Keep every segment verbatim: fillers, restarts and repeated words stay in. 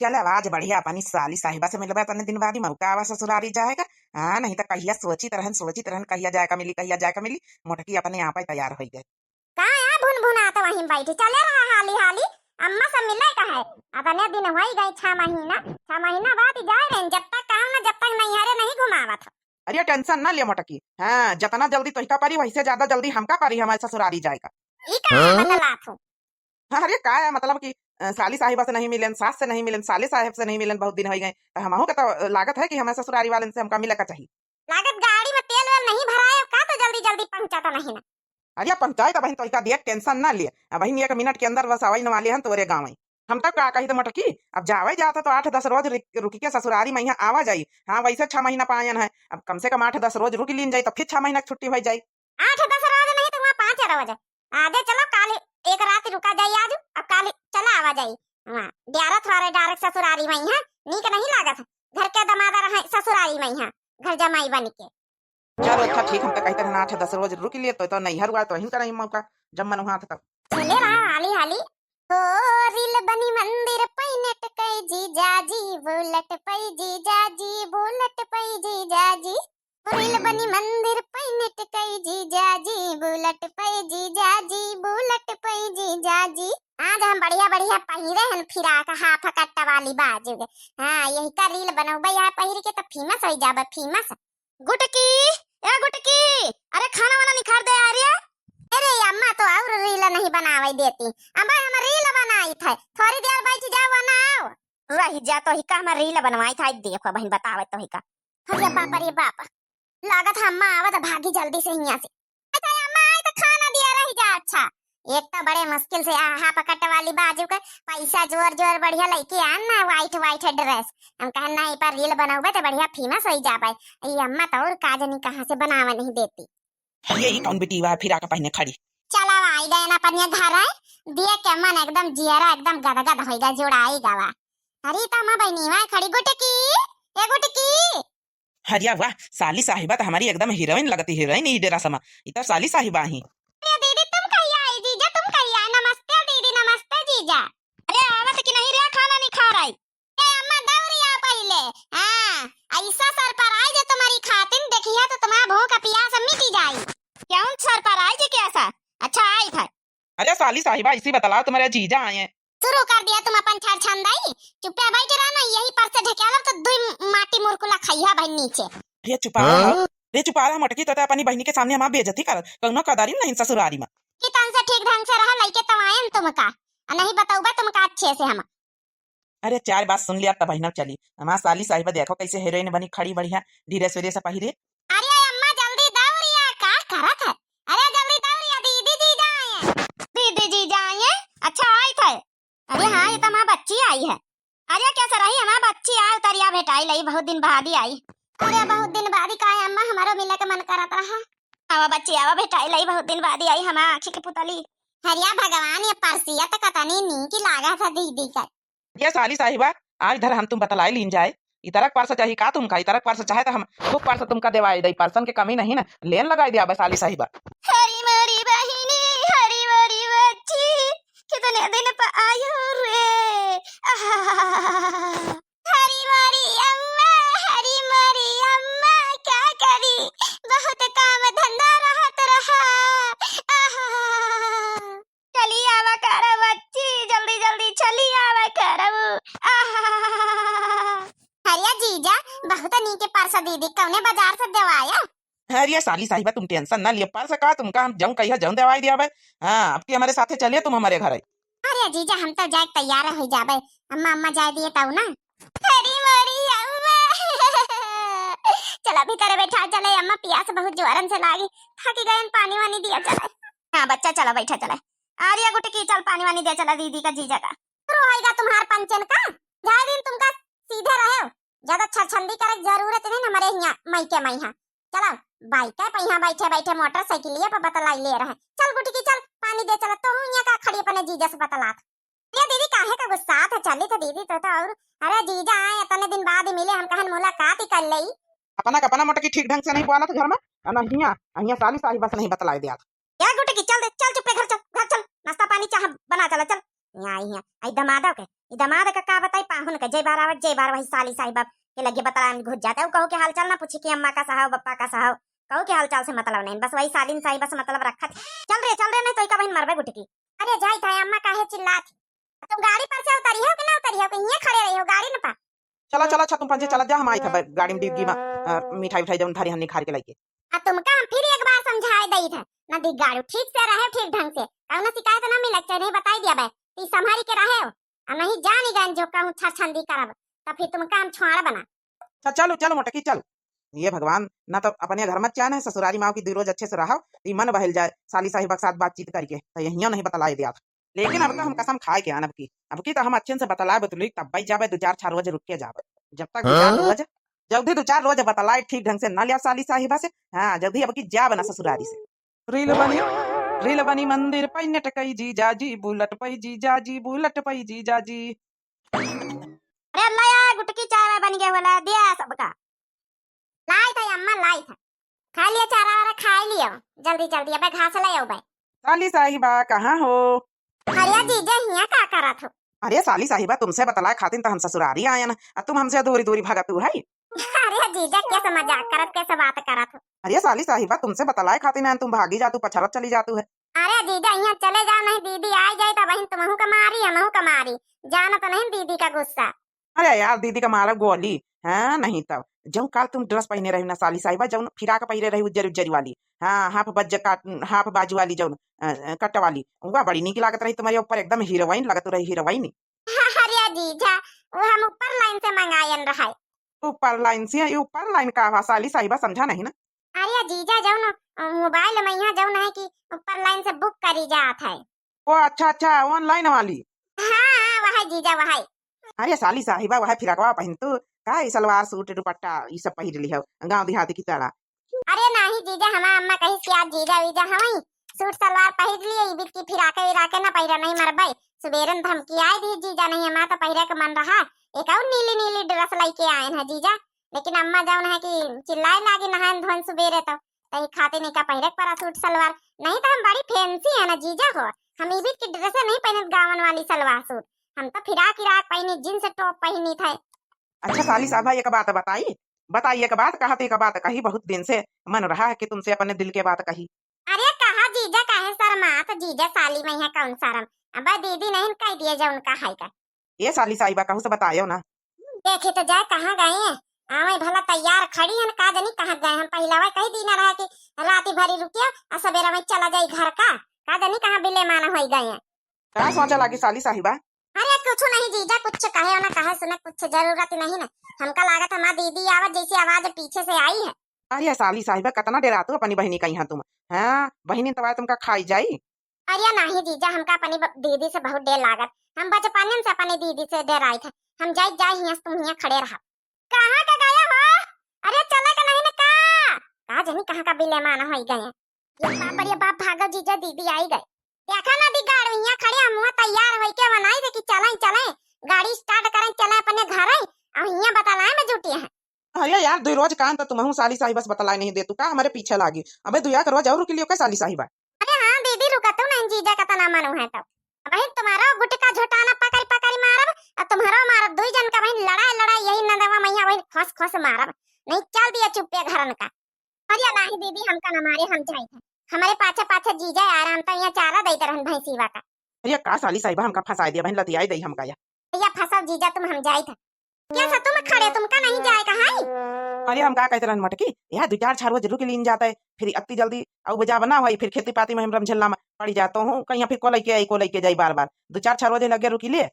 चल, आज बढ़िया अपनी साली साहिबा से मिलबे, अतने दिन बाद ही मौका आवा ससुरारी जाए का। हाँ, नहीं तो कहिया सोचित रहन, सोचित रहन, कहिया जाए का मिली, कहिया जाए का मिली। मोटकी अपने आप ही तैयार होई गए। का है भुनभुनात वहीं बैठी, चले रहा हाली हाली, अम्मा से मिले का है। अतने दिन होई गए, छह महीना, छह महीना बाद ही जाए रहे, जब तक कहूँ ना, जब तक नैहरे नहीं घुमावत हो। अरे tension ना ले मोटकी, हाँ, जतना जल्दी तोहिका परी, वैसे ज्यादा जल्दी हमका परी हमारे ससुरारी जाए का। ई का हाँ? बतलात हो? हाँ, अरे का है, मतलब कि, अ, साली साहिबा से नहीं मिलेन, सास से नहीं मिलेन, साले साहेब से नहीं मिलेन, बहुत दिन हो गए, तो हमहू के तो लागत है कि हमें ससुरारी वालन से हमका मिले का चाहिए। लागत गाड़ी में तेल वेल नहीं भराए का, तो जल्दी जल्दी पहुंचा तो नहीं ना। अरे पहुंचाए तो बहन, तोहिका देख, tension ना लिए। अब बहन एक मिनट के अंदर बस आवै न वाले हन तोरे गाँव। हम तो का कही तो मोटकी, अब जावे जात है तो आठ दस रोज रुक-, रुक के ससुरारी में यहाँ आवा जाई। हाँ, वैसे छह महीना पायन है, अब कम से कम आठ दस रोज रुक लीन जाई, तो फिर छह महीना की छुट्टी हो जाई। आठ दस रोज नहीं तो वहाँ पाँच रोज। आजे चलो, काल एक रात रुका जाई आज, अब काल चला आवा जाई। वहाँ ग्यारह थ्वारे direct ससुरारी में यहाँ नीक नहीं लागत है। घर के दमाद रहे ससुरारी में यहाँ, घर जमाई बन के। चलो अच्छा ठीक, हम तो कहते रहना आठ दस रोज रुक लिए तो, तो नैहर हुआ तो हिन कराई मौका, जब मन हुआ था तब। चले रहा हाली हाली। हो रील बनी मंदिर पैनेट कई जीजा जी, बुलेट पई जीजा जी, बुलेट पई जीजा जी। रील बनी मंदिर पैनेट कई जीजा जी, बुलेट पई जीजा जी, बुलेट पई जीजा जी। आज हम बढ़िया बढ़िया पहिरे हन फिराक हाफ कट वाली बाजू के। हाँ, यही का रील बनौबे यहाँ पहिर के तो famous हो जाबे, famous। गुटकी, ए गुटकी, अरे खाना वाना निखार दे आ रे। अरे अम्मा तो और रील नहीं बनावे देती। अम्मा हम रील बनाई थे, थोड़ी देर बैठ जाओ ना आओ। रही जा तोहिका, हम रील बनवाई थे, देखो बहन बतावे तोहिका। अरे बाप रे बाप, लागत है अम्मा आवत भागी जल्दी से हियां से। अच्छा अम्मा आई तो खाना दिया रही जा। अच्छा एक तो बड़े मुश्किल से आ हाफ कट वाली बाजू के पैसा जोर जोर बढ़िया लइके आन ना, white white dress। हम कहन ना, ए पर रील बनौबे तो बढ़िया famous होई जाबे। ई अम्मा तो और का जानी कहाँ से बनावे नहीं देती। ये ही कौन बिटिया फिराक पहिने खड़ी? चला आई गए ना अपन ये घर है, दिए के मन एकदम जियरा एकदम गदगद होई गए, जुड़ाई गवा। अरे तो अम्मा बहनी वहाँ खड़ी, गुटकी, ए गुटकी। अरे वाह, साली साहिबा तो हमारी एकदम हीरोइन लगती, हीरोइन ई डेरा समा। ई तो साली साहिबा ही। अरे दीदी तुम कहिया आई, जीजा तुम कहिया आई? नमस्ते दीदी, नमस्ते जीजा। अरे आवत कि नहीं रे, खाना नहीं खा रही? ए अम्मा दौरी आ पहिले। हाँ, ऐसा surprise है तुम्हारी खातिन, देखिया तो तुम्हारा भूख प्यास मिटी जाई। कौन surprise है, कैसा? अच्छा आई था। अरे साली साहिबा, इसी बतलाओ तुम्हारे जीजा आए हैं। शुरू कर दिया तुम अपन छरछंदाई। चुप्पे बैठ रहा ना, यही पर से ढकेलब तो दुई माटी मुरकुला खइहा भाई नीचे। अरे चुपा रहा, हाँ? अरे चुपा रहा मोटकी, तो अपनी बहनी के सामने हमार बेइज्जती करत, कौनो कदर ही नहीं ससुरारी में। कि तन से ठीक ढंग से रहा, लइके तो आयन तुमका, आ नहीं बतौबा तुमका अच्छे से हम। अरे चार बात सुन लिया तब बहिना चली। हमार साली साहिबा देखो कैसे हीरोइन बनी खड़ी बढ़िया, dress व्रेस पहिरे। अरे अम्मा जल्दी दौड़िया, का करत है? अरे जल्दी दौड़िया, दीदी जीजा आए। दीदी जीजा आए? अच्छा आई थे। अरे हाँ, ये तो हमार बच्ची आई है। अरे कैसे रही हमार बच्ची? आए उतरिया भेटाई लई, बहुत दिन बाद ही आई। अरे बहुत दिन बाद ही का है अम्मा, हमारो मिले के मन करत रहा। आवा बच्ची आवा, भेटाई लई, बहुत दिन बाद ही आई हमार आँखी के पुतली। हरिया भगवान, ये परसिया तो कतनी नीक लागा था दीदी का। ये साली साहिबा, आज धर हम तुम बतलाई लीन जाए। इतरक परस चाही का तुमका? इतरक परस चाहे तो हम खूब परस तुमका देवाई दई, परसन के कमी नहीं ना, लेन लगाई दिया बस साली साहिबा। हरी मोरी बहिनी, हरी मोरी बच्ची, कितने दिन प आयो रे। आहा। हरी मोरी अम्मा, हरी मोरी अम्मा, क्या करी, बहुत काम धंधा रहत रहा। आहा। चली आवा करब बच्ची, जल्दी जल्दी चली आवा करब। आहा। अरे जीजा, बहुत नीके परस दीदी, कौने बाजार से देवाया? अरे साली साहिबा, तुम tension ना लियो, परस का तुमका हम जौन कहिया जौन देवाई दिया बे। हाँ, अब की हमारे साथे चलिए तुम हमारे घर। अरे जीजा, हम तो जाए तैयार हो जाबे, अम्मा, अम्मा जाए दिए तब ना। अरे मोरी अम्मा। चला भीतर बैठा चले, अम्मा पियास बहुत जोरन से लागी, थकी गयन, पानी वानी दिया चले। हाँ बच्चा, चला बैठा चले। अरे गुटकी, चल पानी वानी दे चला दीदी का जीजा का। शुरू होएगा तुम्हार पंचन का, जाए दिन तुमका सीधे रहे, ज्यादा छरछंदी करे के जरूरत नहीं हमारे यहाँ माई के माई। हाँ चला, बाइक पे यहाँ बैठे बैठे मोटरसाइकिलिया पे बतलाई ले रहे। चल गुटकी चल, पानी दे चला, तो हूँ यहाँ का खड़ी अपने जीजा से बतलात। ये दीदी काहे का गुस्सा था, चली था दीदी तो, तो और, अरे जीजा आए इतने दिन बाद ही मिले, हम कहन मुलाकात ही कर ले। अपना का अपना मोटकी ठीक ढंग से नहीं बोला था घर में, और ना हियाँ, हियाँ साली साहिबा से नहीं बतलाए दिया था। ए गुटकी चल दे, चल चुप्पे घर चल, घर चल, नाश्ता पानी चाह बना चला चल। यहाँ आई हैं। आई दमादो के, ई दमाद का का बताई, पाहुन के जय बार आवत, जय बार वही साली साहिबा के लगे बतलाए में घुस जाते। उ कहू के हालचाल ना पूछी कि अम्मा का सहाव, बप्पा का सहाव, कहू के हालचाल से मतलब नहीं, बस वही सालिन साहिबा से मतलब रखत। चल रे, चल रे, नहीं तो इका बहिन मरबे गुटकी। अरे जाई था अम्मा, काहे चिल्लात ही? तुम गाड़ी पर से उतरी हो कि ना उतरी हो, कि हियाँ खड़े रही हो गाड़ी न पा? चला, चला, अच्छा तुम पंचे चला जा, हम आई था ब-, गाड़ी में डिग्गी में, अ, मिठाई उठाई जौन धरी हन निखार के लाइके। आ तुमका हम फिर एक बार समझाए दई था, ना दी गाड़ू ठीक से रहे, ठीक ढंग से, कौनो शिकायत ना मिले, चाहे नहीं बताई दिया बे, ती संभारी के रहे हो, आ नहीं जानी गन जो कहूँ छरछंदी करब, तब फिर तुमका हम छोड़ बना। अच्छा चलो, चलो मोटकी चल। ये भगवान, ना तो अपने घर में चैन है, ससुरारी माँ की दो रोज अच्छे से रहो, ई मन बहल जाए, साली साहिबा के साथ बातचीत करके, तो यहियो नहीं बतलाए दिया। लेकिन अब तो हम कसम खाए के आन, अब की, अब की तो हम अच्छे से बतलाए बतुली, तब बैठ जाबे, दो चार छह रोज रुक के जाबे। जब तक दो चार हाँ? रोज, जल्दी दो चार रोज बतलाए ठीक ढंग से ना लिया साली साहिबा से। हाँ, जल्दी अब की जाबे ना ससुरारी से। रील बनी, रील बनी मंदिर पै नटकई जीजा जी, बुलेट पै जीजा जी, बुलेट पै जीजा जी। अरे लया गुटकी चाय वाय बन गया होला, दिया सबका। लाई था अम्मा, लाई था। खा लिया चारा वारा, खाई लियो। जल्दी, जल्दी, अबे घास ले आओ बे। साली साहिबा, कहाँ हो? अरे जीजा, हियाँ का करत हो? अरे साली साहिबा, तुमसे बतलाए खातिन तो हम ससुरारी आयन, आ तुम हमसे दूरी दूरी भगत हो, है? अरे जीजा, कैसे मजाक करत, कैसे बात करत हो? अरे साली साहिबा, तुमसे बतलाए खातिन आयन, तुम भागी जातू, पछरत चली जातू है। अरे जीजा, यहाँ चले जाओ, नहीं दीदी आ जाए तो बहिन तुमहू का मारी, हमहू का मारी। जाना तो नहीं दीदी का गुस्सा। अरे यार, दीदी का मारब गोली, हाँ, नहीं तब। जौन काल तुम dress पहिने रही ना साली साहिबा, जौन फिराक पहिरे रही उज्जर उज्जरी वाली, हाँ, half बज-, काट, half बाजू वाली जौन, अ, अ, कट वाली, वह बड़ी नीक लागत रही तुम्हारे ऊपर, एकदम हीरोइन लगत रही, हीरोइन। अरे जीजा, वो हम ऊपर line से मंगायन रहा है। ऊपर line से, ये ऊपर line का हुआ साली साहिबा, समझा नहीं ना? अरे जीजा, जौन, अ, mobile में यहाँ जौन है कि ऊपर line से book करी जात है। ओ अच्छा, अच्छा, online वाली। हाँ, हाँ, वही जीजा, वही। अरे साली साहिबा, वही फिरकवा पहिन तू, का ई सलवार सूट दुपट्टा ई सब पहिर लिहो गाँव देहात की तरह? अरे नाही जीजा, हमार अम्मा कहिस कि आज जीजा वीजा हवई, सूट सलवार पहिर लिए, ई बीच की फिराके विराके ना पहिरा, नहीं मरबे। सुबेरे न धमकी आए दी जीजा, नहीं हमार तो पहिरे के मन रहा। एक और नीली नीली dress लइके आयन है जीजा, लेकिन अम्मा जौन है कि चिल्लाए लागी नहायन धोन सुबेरे तो, तही खातिर नहीं का पहिरे के परा सूट सलवार। नहीं तो हम बड़ी fancy है ना जीजा हो, हम ई बीच की dress नहीं पहनत गावन वाली सलवार सूट, हम तो फिराक इराक पहनी, jeans top पहनी थे। अच्छा साली साहबा, एक बात बताई, बताई एक बात, कहा तो एक बात कही, बहुत दिन से मन रहा है कि तुमसे अपने दिल के बात कही। अरे कहा जीजा, काहे शर्मात जीजा, साली में है कौन शर्म? अब दीदी नहीं कह दिए जो उनका है का। ये साली साहिबा कहूँ से बतायो ना। देखे तो जाए कहाँ गए हैं, आवे भला तैयार खड़ी हन, का जनी कहाँ गए। हम पहिलवा कही दीना रहा कि राती भरी रुकियो और सवेरा में चला जाई घर का, का जनी कहाँ बिले माना होई गए हैं। का सोचा लागी साली साहिबा? अरे कुछ नहीं जीजा, कुछ कहे ना कहे सुने, कुछ जरूरत नहीं ना। हमका लागत हमार दीदी आवत जैसी आवाज पीछे से आई है। अरे साली साहिबा, कतना डेरातू अपनी बहिनी का यहाँ तुम, हाँ, बहिनी तवा तुमका खाई जाई। अरे नाही जीजा, हमका अपनी ब-, दीदी से बहुत डेर लागत, हम बचपन से अपनी दीदी से डेराई थे। हम जाई जाई हियाँ से, तुम हियाँ खड़े रहा। कहाँ का गया हो? अरे चले का नहीं ना का? का जनी कहाँ का बिले माना होई गए। ये बाप रे बाप, भागो जीजा, दीदी आई गए। देखा ना दी गाड़ू, यहाँ खड़े हम हुआ तैयार होई के बनाई थे कि चलें, चलें, गाड़ी start करें, चलें अपने घर, और यहाँ बतलाए में जुटी हैं। अरे यार, दुई रोज कान तो तुमहू साली साहिबा से बतलाए नहीं देतू का, हमारे पीछे लागी। अबे दुइया के रोज और रुकी लियो का साली साहिबा? अरे हाँ दीदी, रुका तू नहीं, जीजा का तना मनु है तो। अबहिन तुम्हारो गुटका झोटाना पकड़ी पकड़ी मारब, और तुम्हारो मारब, दुई जन का बहिन लड़ाई लड़ाई यही नंदवा मैया बहिन खोस खोस मारब। नहीं चल दिया चुप्पे घरन का। अरे नाही दीदी, हमका न मारे, हम जाई थे। हमारे पाछे पाछे जीजा आराम तो यहाँ चारा देते रहन भैंसीवा का। अरे का साली साहिबा, हमका फंसाई दिया बहिन, लतियाई दई हमका या। या फंसाओ जीजा तुम, हम जाई थे। क्या सा तुम खड़े, तुमका नहीं जाए का है? अरे हम का कहते रहन मटकी, यहाँ दो चार छह रोज रुक लीन जाता है, फिर अत्ती जल्दी अब जाब ना होई, फिर खेती पाती में हम रमझेला में पड़ी जातो हूँ, कहीं फिर को लेके आई, को लेके जाई बार बार, दो चार छह रोज लगे रुकी ले।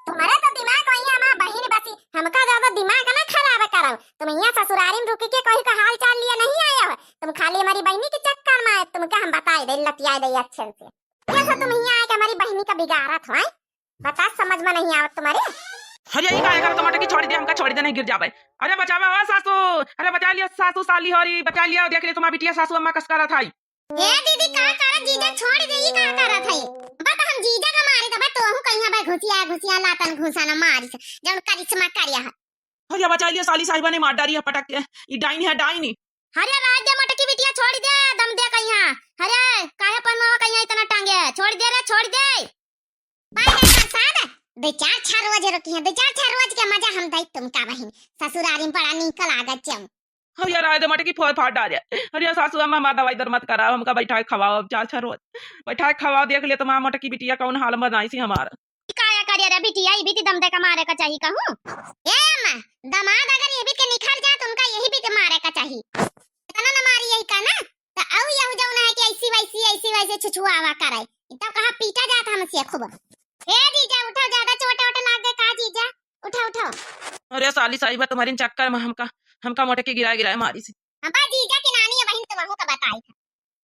तुम्हारे तो दिमाग वही है, हमार बहिन बसी, हमका ज्यादा दिमाग ना खराब करो। तुम यहाँ ससुरारी में रुक के कोई का हाल चाल लिए नहीं आए हो, तुम खाली हमारी बहिनी के चक्कर में आए, तुमका हम बताए दे, लतियाए दे अच्छे से। कैसे तुम यहाँ आए के हमारी बहिनी का बिगाड़त हो, हैं? बता, समझ में नहीं आवत तुम्हारे। अरे, ई काहे करत मटकी, छोड़ी दे, हमका छोड़ी दे, नहीं गिर जाबे। अरे, बचावा हो सासू, अरे, बचा लिया सासू, साली होरी, बचा लिया, देख ले तुम्हारी बिटिया सासू अम्मा कस करत है। ए दीदी, का करत जीजा, छोड़ी दे, ई का करत है? बता हम जीजा का मारे, तब तोहू कहीं बे घुसिया, घुसिया लातन घुसा ना मारी से, जौन करिश्मा करिया है। अरे, बचा लिया साली साहिबा ने मार डारी है पटक के, ई डाइन है, डाइन। अरे, राज दे मटकी बिटिया, छोड़ी दे, दम दे कहीं। अरे, काहे पनवा कहीं इतना टांगे है? छोड़ी दे रे, छोड़ी दे। पाए ना प्रसाद, दो चार छह रोज रुकी हैं, दो चार छह रोज के मजा हम दई तुमका बहिन। ससुरारी में बड़ा नीक लागत जम। हरिया रहे दे मोटकी, फोड़ फाड़ डारे। हरिया सासू अम्मा हमार दवाई दर मत कराओ, हमका बैठाए खवाओ अब चार छह रोज। बैठाए खवाओ, देख ले तुम्हार मोटकी बिटिया कौन हाल बनाई सी हमार। काया करे रे बिटिया, ई भी ती दम दे का मारे का चाही कहूँ। ए अम्मा, दमाद अगर ये भी के निखर जात, उनका यही भी के मारे का चाही। इतना न मारी यही का ना, त अउ यहू जौन है कि ऐसी वैसी, ऐसी वैसी छुछुआवा करे। तब कहाँ पीटा जात हमसे खूब। ए जीजा, उठो, ज्यादा चोट वोट लाग गए का जीजा? उठो, उठो। अरे साली साहिबा, तुम्हारी चक्कर में हमका, हमका मोटकी गिराए गिराए मारी सी। अब्बा जीजा के नानी है बहिन, तुमहू का बताई था।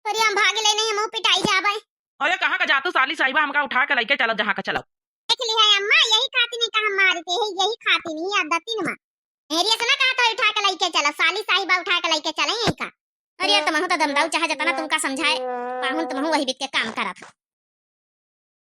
तोरी हम भाग ले नहीं, हमहू पिटाई जाबे। अरे कहाँ का जातू साली साहिबा, हमका उठा के लइके चलो जहाँ का चलो। देख ली है अम्मा, यही खातिर नहीं कहा मारते हैं, यही खातिर नहीं आदती नमा। मेरी ऐसा ना कहा तो उठा के लइके चलो, साली साहिबा उठा के लइके चले यही का। अरे तुमहू तो दमदाऊ, चाहे जतना तुमका समझाए पाहुन, तुमहू वही बीत के काम करत।